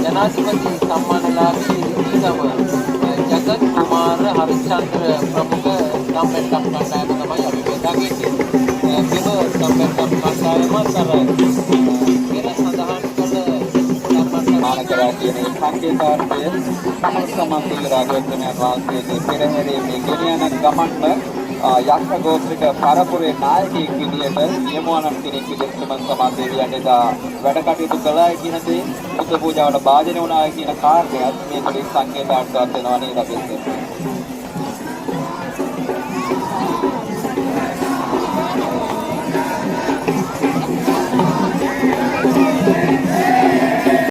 ජනාධිපති සම්මානලාභී රිදීගම ජගත් කුමාර හරිශ්චන්ද්‍ර ප්‍රමුඛ දම්වැට්ටම් කණ්ඩායම තමයි අපි මේ දකින්නේ. මෙම දම්වැට්ටම් කණ්ඩායමත් අර පෙර සඳහන් කළ දම්වැට්ටම් මාන කරා කියන ඒ සංකේතාර්ථය සමන් සමන් රාජෝත්තමයන් වහන්සේගේ පෙරහැරේ මේ ගෙන යන ගමන්ම යක්ෂ ගෝත්‍රික පරපුරේ නායකයෙක් විදියට, නියමුවනන් කෙනෙක් විදියට සුමන් සමන් දෙවියන් එදා වැඩ කටයුතු කළා කියන දේ, බුද්ධ පූජාවට භාජනය වුණා කියන කාරණයත් මේ තුළින් සංකේතාර්ථවත් වෙනවා නේද අපේ?